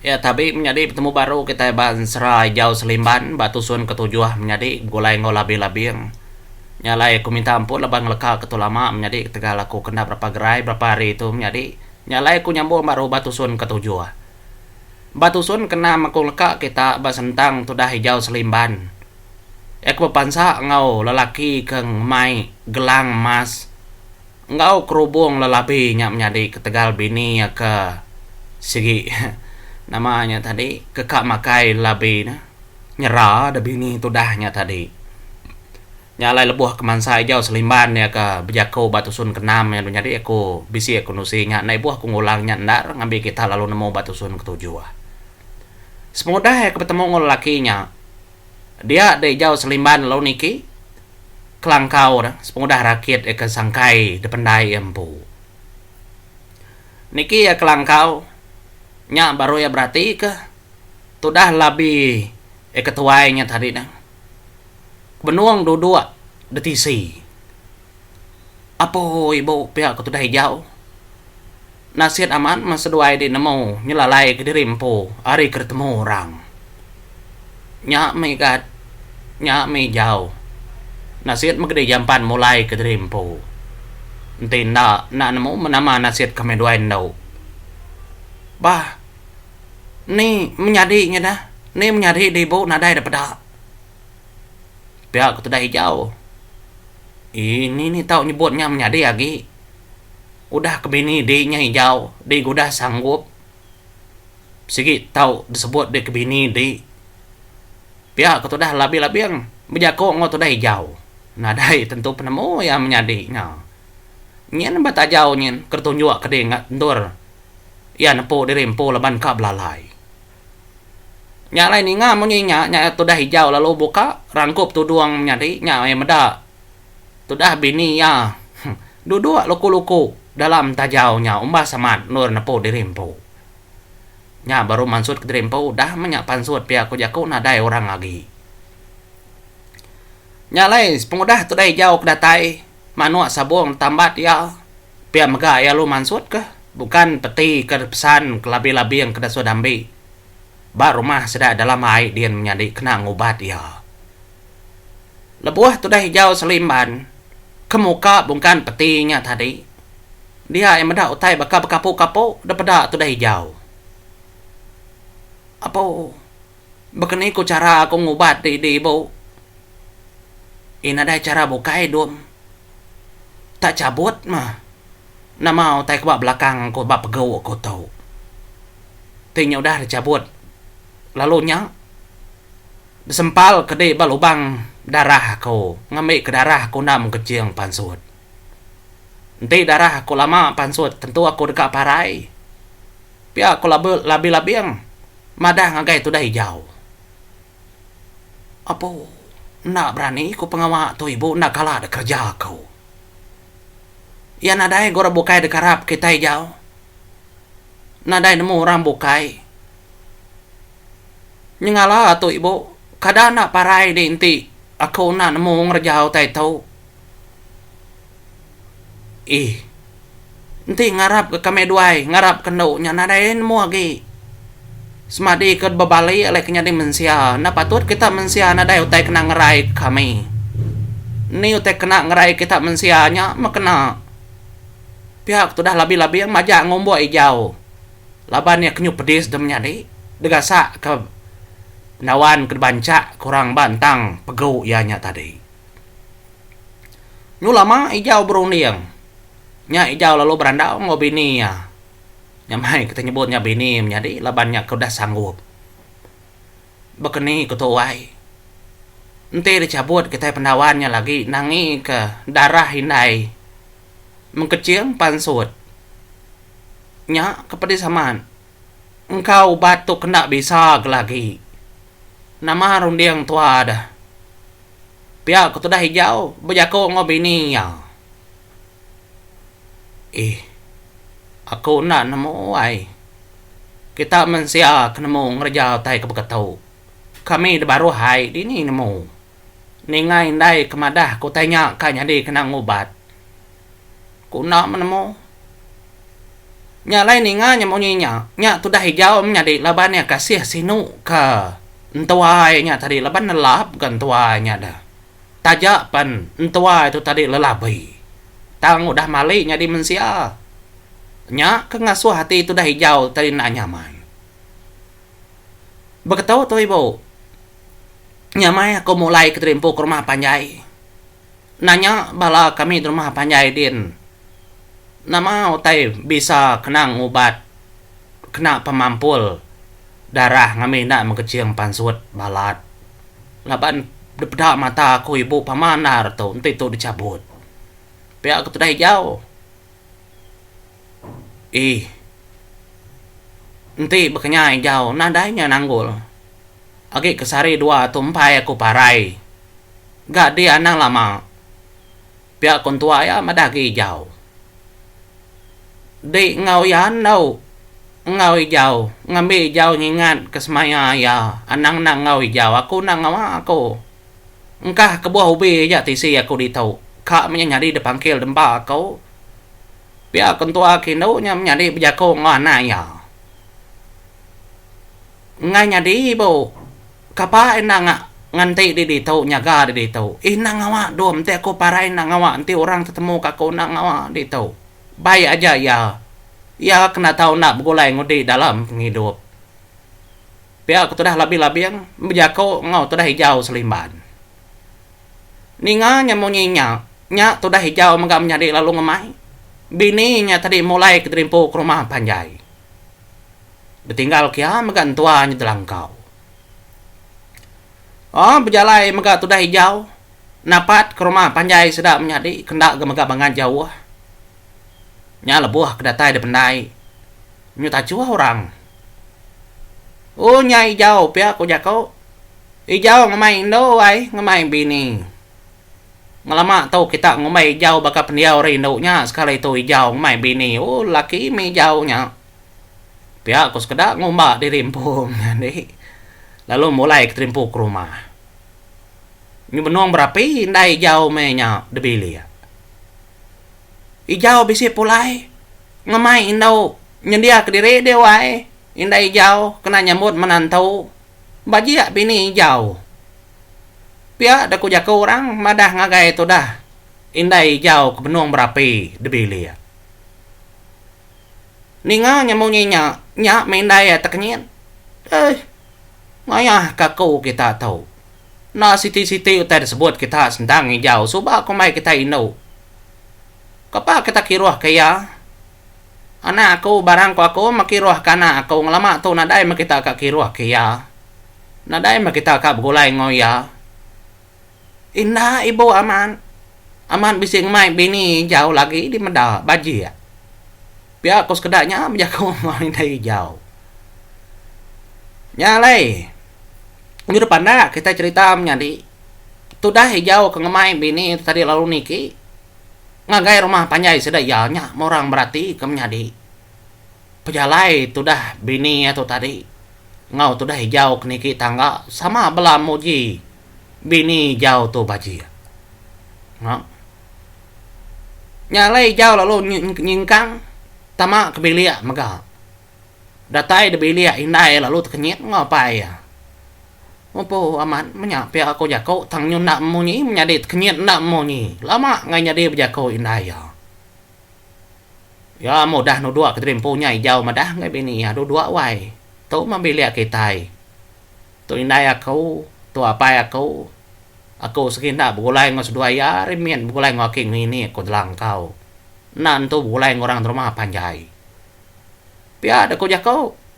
Iya tabi menyadi betemu baru kitai ba ensera Ijau Selimban ba tusun ketujuh menyadi begulai enggau Labi Labing. Nya alai aku minta ampun laban ngeleka ke tu lama menyadi ketegal aku ke enda berapa gerai berapa hari tu menyadi. Nya alai aku nyambung baru ba tusun ketujuh. Ba tusun keenam aku ngeleka kita ba sentang tudah Ijau Selimban. Iya ke bepansa enggau lelaki ke ngemai gelang emas. Enggau kerubung lelabi nya menyadi ketegal bini iya ke sigi nama nya tadi ke ka makai lelabi ne nyera da bini tudah nya tadi. Nya alai lebuh ke mansa ijau selimban iya ke bejaku ba tusun ke enam iya menyadi aku bisi aku nusi nya enda ibuh aku ngulang nya endar ngambi kita lalu nemu ba tusun ke tujuh. Sepengudah iya ke betemu enggau lelaki nya dia da ijau selimban lalu niki. Kelangkau ne sepengudah rakit iya ke sangkai dependai iya empu. Niki iya kelangkau nya baru iya berati ke tudah labi iya ke tuai nya tadi ne benung duduk detisi. Apo ibu pia ke tudah ijau. Nasit amat meh seduai di nemu nyelalai kediri empu ari ke ditemu orang. Nya meh igat, nya meh ijau. Nasit meh kedi jampan mulai kediri empu. Enti enda, enda nemu meh nama nasit kami duai endu. Bah, ni menyadi nya dah, ni menyadi di ibu nadai da peda. Pia ke tudah ijau. Ini ni tau nyebut nya menyadi agi. Udah ke bini di nya ijau di gudah sanggup sigi tau disebut di ke bini di. Pia ke tudah labi labing bejako enggau tudah ijau. Nadai tentu penemu iya menyadi nya. Nyin ba tajau nyin ke tunjuk ke di endur iya nepu diri empu laban ka belalai. Nya alai ninga munyi nya nya tudah ijau lalu buka rangkup tudung menyadi nya iya meda. Tudah bini iya duduk luku-luku dalam tajau nya umbas amat endur nepu diri empu. Nya baru mansut kediri empu udah meh nya pansut pia ku jaku nadai orang agi. Nya alai sepengudah tudah ijau ke datai manuk sabung tambat iya pia mega iya lalu mansut ke bukan peti ke pesan ke labi-labing ke dasuh dambi ba rumah sida dalam ai din menyadi kena ngubat iya. Lebuh tudah ijau selimban ke muka bungkan peti nya tadi, dia iya meda utai baka bekapu-kapu da peda tudah ijau. Apu, baka ni ku chara aku ngubat ti di ibu? Ih nadai chara bukai dum. Tak chabut mah nama utai ke ba belakang aku ba pegu aku tu. Ti nya udah dichabut lalu nya. Besempal ke di ba lubang darah aku ngambi ke darah aku enda mengkeching pansut. Enti darah aku lama pansut tentu aku deka parai. Pia ku Labi Labing madah ngagai tudah ijau. Apu, enda berani ku pengawa tu ibu enda kala dek kereja aku. Iya nadai ga orang bukai deka arap kitai ijau. Nadai nemu orang bukai. Nyengala tu ibu, kada enda parai di enti aku enda nemu ngereja utai tu. Ih. Enti ngarap ke kami duai, ngarap ke endu nya nadai nemu agi. Semadi ke bebali alai ke nyadi mensia, enda patut kita mensia nadai utai kena ngerai ke kami. Ni utai kena ngerai kita mensia nya meh kena. Pia ke tudah labi-labi majak ngumbuk ijau. Laban iya ke nyu pedis deh menyadi degasak ke pendawan ke dibanchak ke orang ba entang pegu iya nya tadi. Nyu lama ijau berunding. Nya ijau lalu berandau enggau bini iya. Nya mai kita nyebut nya bini menyadi laban nya ke udah sanggup. Baka ni ku tu wai. Enti dichabut kitai pendawan nya lagi nangi ke darah indai mengkeching pansut. Nya ke pedis amat. Engka ubat tu kenda bisa ke lagi. Nama runding tua deh. Pia ke tudah ijau bejaku enggau bini iya. Ih. Aku enda nemu ai. Kita mensia ke nemu ngereja utai ke beketu. Kami da baruh ai dini nemu. Ninga indai ke madah ke utai nya ka nyadi kena ngubat. Ku enda menemu. Nya alai ninga nya munyi nya, nya tudah ijau menyadi laban iya kasih sinu ke entua iya nya tadi laban nelap ga entua iya nya deh. Taja pen entua iya tu tadi lelabi tang udah mali nyadi mensia. Nya ke ngasuh ati tudah ijau tadi enda nyamai. Beketu tu ibu, nyamai aku mulai ke terimpu ke rumah panjai. Nanya bala kami di rumah panjai din nama utai bisa kena ngubat kena pemampul darah ngambi enda mekeching pansut balat laban dipeda mata aku ibu pama endar tu enti tu dichabut. Pia ku tudah ijau. Ih. Enti bekenya ijau nadai nya nanggul. Agi ke sehari dua tu empai aku parai. Ga dia anang lama. Pia ku entua iya madah agi ijau. Di enggau iya endu enggau ijau ngambi ijau ngingat ke semaya iya anang enda enggau ijau aku enda ngawa aku. Engkah kebuah ubi aja tisi aku ditu ka meh nya nyadi dipangkil dempa aku. Pia ku entua ke indu nya menyadi bejaku enggau anak iya. Enggai nyadi ibu. Kapa enda nganti di ditu nyaga di ditu. Ih enda ngawa dom enti aku parai enda ngawa enti orang tetemu ka aku enda ngawa ditu. Bai aja iya. Iya kena tau enda begulai ngudi dalam pengidup. Pia ku tudah labi labing bejako enggau tudah ijau selimban. Ninga nya munyi nya, nya tudah ijau mega menyadi lalu ngemai. Bini nya tadi mulai ke derimpu ke rumah panjai. Betinggal kia mega entua nya delangkau. Oh bejalai mega tudah ijau napat ke rumah panjai sida menyadi ke enda ga mega bangat jauh. Nya lebuh ke datai da pendai nyu tachuh orang. Oh nya ijau pia ku jaku. Ijau ngemai indu ai ngemai bini. Ngelama tu kita ngumbai ijau baka pendiau ari indu nya sekali tu ijau ngemai bini oh laki mih ijau nya. Pia ku sekeda ngumba diri empu menyadi lalu mulai keterimpu ke rumah. Nyu benung berapi indai ijau meh nya dibilik. Ijau bisi pulai ngemai indu nyendia kediri deh wai indai ijau kena nyambut menantu bajik bini ijau. Pia da ku jaku orang madah ngagai tudah indai ijau ke benung berapi dibilik. Ninga nya munyi nya, nya meh indai iya tekenyit. Eih. Ngayah ka aku kita tu. Enda siti-siti utai disebut kita sentang ijau suba ku mai kita indu. Kapa kita kiruh ke iya? Anak aku barang ku aku meh kiruh ke anak aku ngelama tu nadai meh kita ka kiruh ke iya. Nadai meh kita ka begulai enggau iya. Inda ibu amat. Amat bisi ngemai bini ijau lagi di meda bajik. Pia ku sekeda nya bejaku enggau indai ijau. Nya alai nyuruh pandak kitai cherita menyadi tudah ijau ke ngemai bini tu tadi lalu niki ngagai rumah panjai sida iya nya meh orang berati ke menyadi. Pejalai tudah bini iya tu tadi enggau tudah ijau ke niki tangga sama bela muji bini ijau tu bajik. Nya. Nya alai ijau lalu nyingkang tama ke bilik mega. Datai da bilik indai lalu tekenyit enggau apai iya. Empu amat menya pia aku jaku tang nyu enda munyi menyadi tekenyit enda munyi. Lama ngai nyadi bejaku indai iya. Iya mudah nuduk ke diri empu nya ijau madah ngagai bini iya duduk wai. Tu mah bilik kitai. Tu indai aku, tu apai aku. Aku segi enda begulai enggau seduai iya ari mit begulai enggau aki enggau ini aku telangkau. Enda nentu begulai enggau orang rumah panjai. Pia deh ku jaku.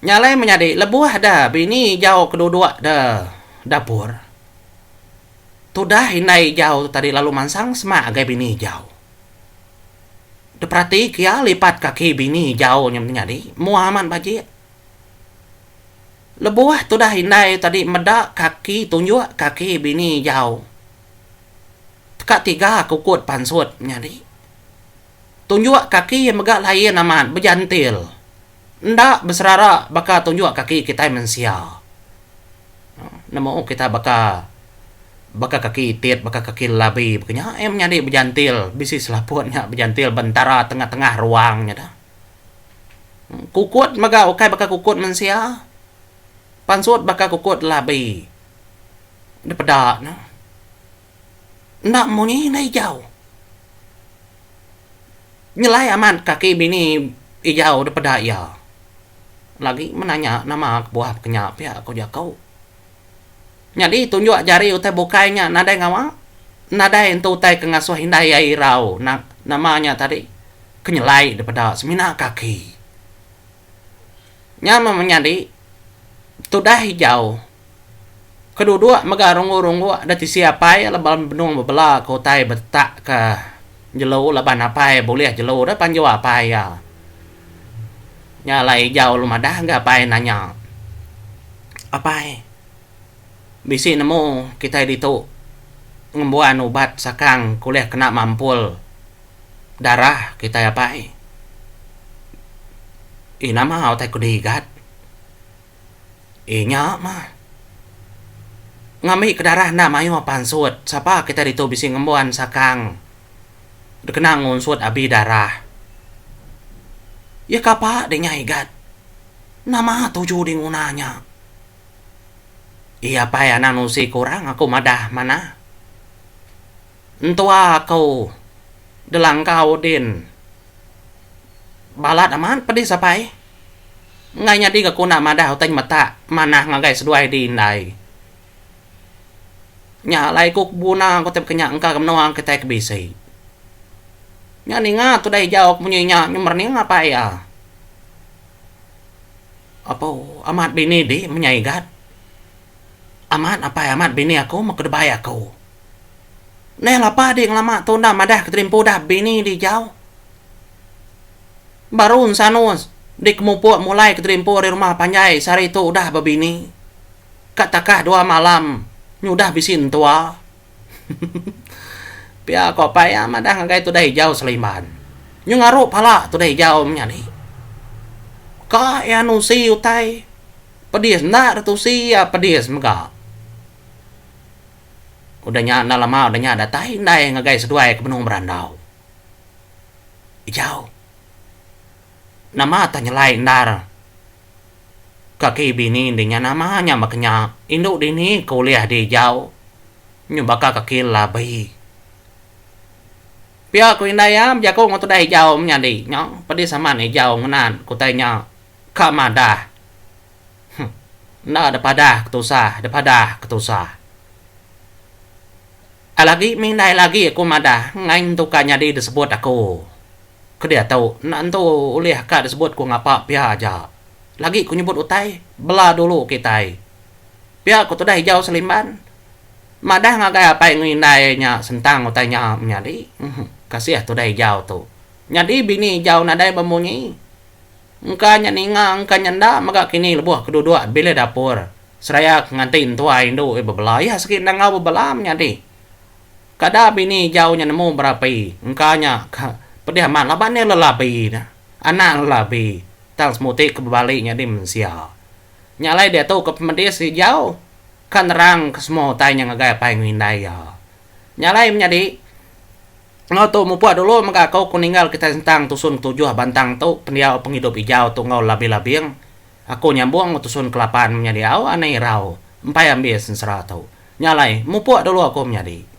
Nya alai menyadi lebuh deh bini ijau ke duduk deh dapur. Tudah indai Ijau tu tadi lalu mansang semak agai bini Ijau. Diperati ke iya lipat kaki bini Ijau nya menyadi mua amat bajik. Lebuh tudah indai tadi meda kaki tunjuk kaki bini Ijau teka tiga kukut pansut menyadi. Tunjuk kaki iya mega lain amat bejantil enda beserara baka tunjuk kaki kitai mensia. Nemu kita baka. Baka kaki itit, baka kaki lelabi baka nya iya menyadi bejantil bisi selaput nya bejantil ba entara tengah-tengah ruang nya dah. Kukut mega ukai baka kukut mensia. Pansut baka kukut lelabi. Dipeda ne. Enda munyi enda ijau. Nyelai amat kaki bini ijau dipeda iya. Lagi menanya nama kebuah baka nya pia ku jaku. Nyadi tunjuk jari utai bukai nya nadai ngawa, nadai entu utai ke ngasuh indai iya irau nama nya tadi ke nyelai dipeda semina kaki. Nya meh menyadi tudah ijau ke duduk mega runggu-runggu da tisi apai laban benung bebela ke utai betetak ke jelu laban apai bulih jelu da panjua apai iya. Nya alai ijau lalu madah ga apai nanya. Apai, bisi nemu kitai ditu ngembuan ubat sakang ke ulih kena mampul darah kitai apai. Ih nama utai ku diigat. Ih nya mah. Ngambi ke darah enda mayuh pansut sapa kitai ditu bisi ngembuan sakang dikena ngunsut abi darah. Iya kapa deh nya igat. Nama tuju di nguna nya? Iya apai anang nusi ke orang aku madah manah. Entua aku delangkau din. Balat amat pedis apai. Enggai nyadi ga ku enda madah utai nyemetak manah ngagai seduai di indai. Nya alai ku beguna ku tai baka nya engka ke menua kitai ke bisi. Nya ninga tudah ijau ke munyi nya nyu merening apai iya. Apo amat bini di menya igat. Amat apai amat bini aku meh ke debai aku. Neh lapa di ngelama tu enda madah ke terimpu dah bini di ijau. Baru ensanus di kemupuk mulai ke terimpu ari rumah panjai sehari tu udah bebini. Ka takah dua malam nyudah bisi entua. Pia ko apai iya madah ngagai tudah ijau Selimban. Nyu ngaru pala tudah ijau menyadi. Ka iya nusi utai pedis enda deh tusi iya pedis mega. Udah nya enda lama udah nya datai indai ngagai seduai ke benung berandau. Ijau. Nama tah nyelai endar. Kaki bini ndi nya nama nya baka nya indu dini ke ulih di ijau nyu baka kaki labi. Pia ku indai iya bejaku enggau tudah ijau menyadi nya pedis amat ijau ngenan ku utai nya ka madah. Huh enda depadah ketusah depadah ketusah. Lagi mih indai lagi aku madah enggai nentu ka nyadi disebut aku. Ke diatu, enda entu ulih ka disebut ku ngapa pia aja. Lagi ku nyebut utai, bela dulu kitai. Pia ku tudah ijau selimban. Madah ngagai apai enggau indai nya sentang utai nya menyadi. Kasih tudah ijau tu. Nyadi bini ijau nadai bemunyi. Engka nya ninga engka nya enda mega kini lebuh ke duduk bilik dapur seraya ke nganti entua indu bebela. Iya sigi enda enggau bebela menyadi. Kada bini ijau nya nemu berapi, engka nya ka pedih amat laban iya lelabi nya. Anak lelabi, tang semuti ke bebali nyadi mensia. Nya alai diatu ke pemedis ijau ka nerang ke semua utai nya ngagai apai enggau indai iya. Nya alai menyadi, enggau tu mupuk dulu mega aku ku ninggal kitai sentang tusun ketujuh bantang tu pendiau pengidup ijau tu enggau labi labing. Aku nyambung enggau tusun kelapan menyadi au anai irau empai ambis ensera tu. Nya alai, mupuk dulu aku menyadi.